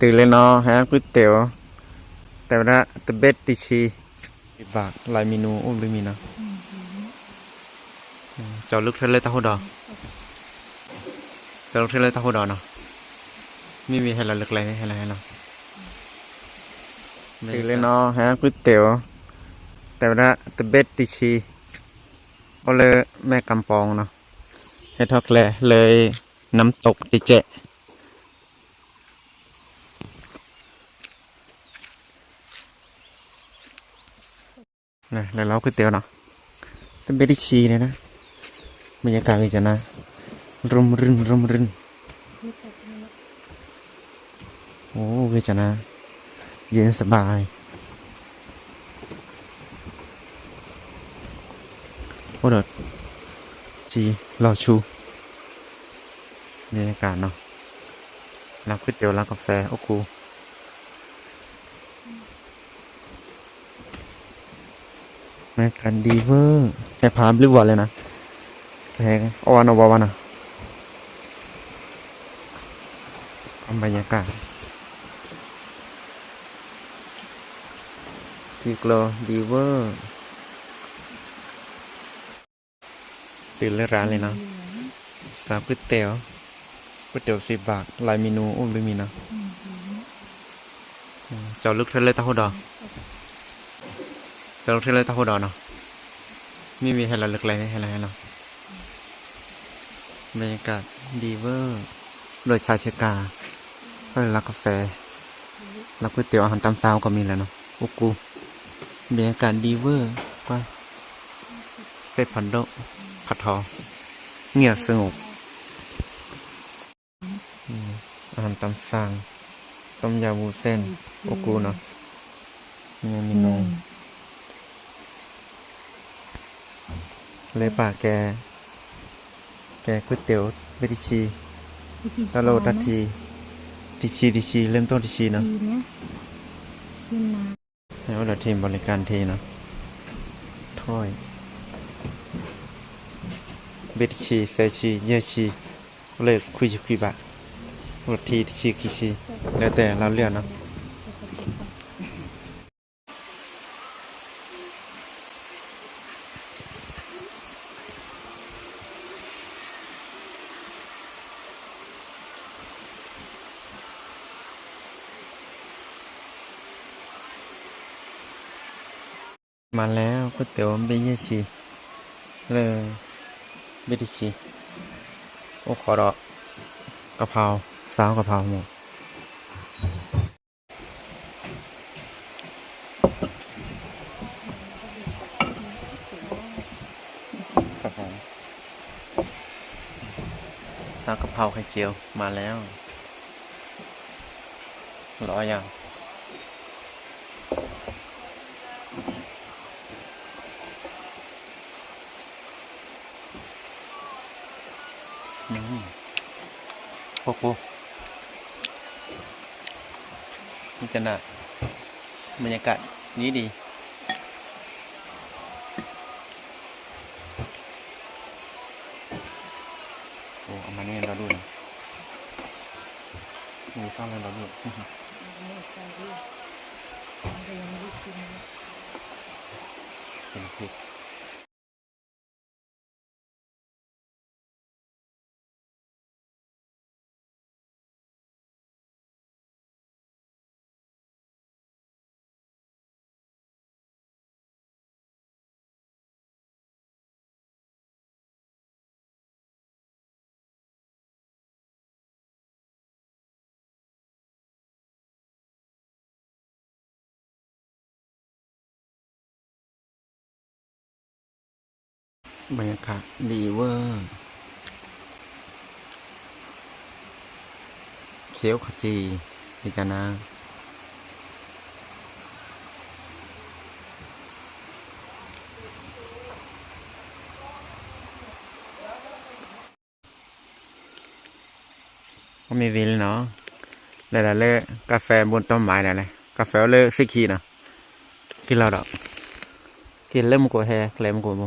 ຕື່ນແລ້ວເນາະ ຫາກາເຟ ແຕ່ວ່າ ແຕ່ເບັດທີ່ຊີ ບາກຫຼາຍເມນູ ໂອ້ ລືມມີເນາະ. ເຈົ້າລຶກເທື່ອເລີຍຕາໂຫດອ ເຈົ້າລຶກເທື່ອເລີຍຕາໂຫດອເນາະ. ມີ ມີໃຫ້ລາວລຶກໄລ່ໃຫ້ລາວ ໃຫ້ລາວ. ຕື່ນແລ້ວເນາະ ຫາກາເຟ ແຕ່ວ່າ ແຕ່ເບັດທີ່ຊີ ໂອເລີແມ່ກຳປອງເນາະ ເຮັດຮອກແລເລີຍ ນ້ຳຕົກຕິແຈະ. ນະ ແລ້ວລາວກ໋ວຍຕຽວເນາະ ເປັນເບັດທີ່ຊີນີ້ນະ. ບັນຍາກາດຄືຈັ່ງນະ ຮົ່ມລື້ນ ຮົ່ມລື້ນ. ໂອ້ ຄືຈັ່ງນະ ເຢັນສະບາຍ. ໂອ້ ດອດ ຈີ ລໍຊູ ບັນຍາກາດເນາະ ລາວກ໋ວຍຕຽວ ລາວກາເຟ ໂອ້ກູ. ແມ່ນກັນດີເວີ ແຕ່ພາບຫຼືວ່າເລີຍນະ ແຮງອ່ອນເອົາບໍ່ວ່ານະ. ພາບບັນຍາກາດ ທີ່ກລໍດີເວີ ຕື່ນເລີຍຮ້ານເລີຍເນາະ ສາມກ໋ວຍຕຽວ ກ໋ວຍຕຽວສິບບາກ ຫຼາຍເມນູ ໂອ້ ລືມມີເນາະ. ເຈົ້າລຶກເທື່ອເລີຍຕາໂຫດອ ເຈົ້າລຶກເທື່ອເລີຍຕາໂຫດອເນາະ. ມີ ມີໃຫ້ລາວລຶກໄລ່ໃຫ້ລາວ ໃຫ້ລາວ. ບັນຍາກາດດີເວີ ໂດຍຊາເຊກາ ເອີ ລາວກາເຟ ລາວກ໋ວຍຕຽວ ອາຫານຕາມສາວກໍມີແລ້ວເນາະ. ໂອ້ກູ ບັນຍາກາດດີເວີ ກວ່າ ເຟດພັນໂດ ຜັດທອງ ງຽບສະຫງົບ. ອືມ ອາຫານຕາມສາງ ຕົ້ມຍຳວຸ້ນເສັ້ນ ໂອ້ກູເນາະ. ມີເມນູ ອືມ ເລີຍປາແກ ແກກ໋ວຍຕຽວ ເບັດທີ່ຊີ ຕະໂຫຼດ ທີ່ຊີ ທີ່ຊີ ທີ່ຊີ ເລີ່ມຕົ້ນທີ່ຊີເນາະ. ໃຫ້ເອົາລະທີມບໍລິການທີເນາະ ຖ້ວຍ ເບັດທີ່ຊີ ເຟຊີ ເຢຍຊີ ເລີຍຄຸຍຊີ ຄຸຍບາ ໂອລະທີ ທີ່ຊີ ຄີຊີ ແລ້ວແຕ່ລາວເລືອກເນາະ. ມາແລ້ວ ກ໋ວຍຕຽວເບັດເຢຍຊີ ເລີຍເບັດເຢຍຊີ ໂອ້ ຂໍດອກ ກະເພົາ ຊາວກະເພົາໝູ. ກະເພົາ ຊາວກະເພົາໄຂ່ຈຽວມາແລ້ວ ລໍຢ່າງ. ອືມ ໂອ້ໂຫ ມີແຕ່ໜ້າ ບັນຍາກາດດີດີ. ໂອ້ ເອົາມານີ້ລາດູດນະ ມີຟ້າລາດູດ ເປັນເຜັດ. ບັນຍາກາດດີເວີ ຂຽວຂະຈີ ພິຈາລະນາ. ກໍມີວິນເນາະ ແລ້ວລະເລີກາເຟບົນຕົ້ນໄມ້ແລ້ວແຫຼະ ກາເຟເລີກຊິຄີນະ ກິນເຫຼົ້າດອກ ກິນເລີ່ມກົວແຮ ເລີ່ມກົວ.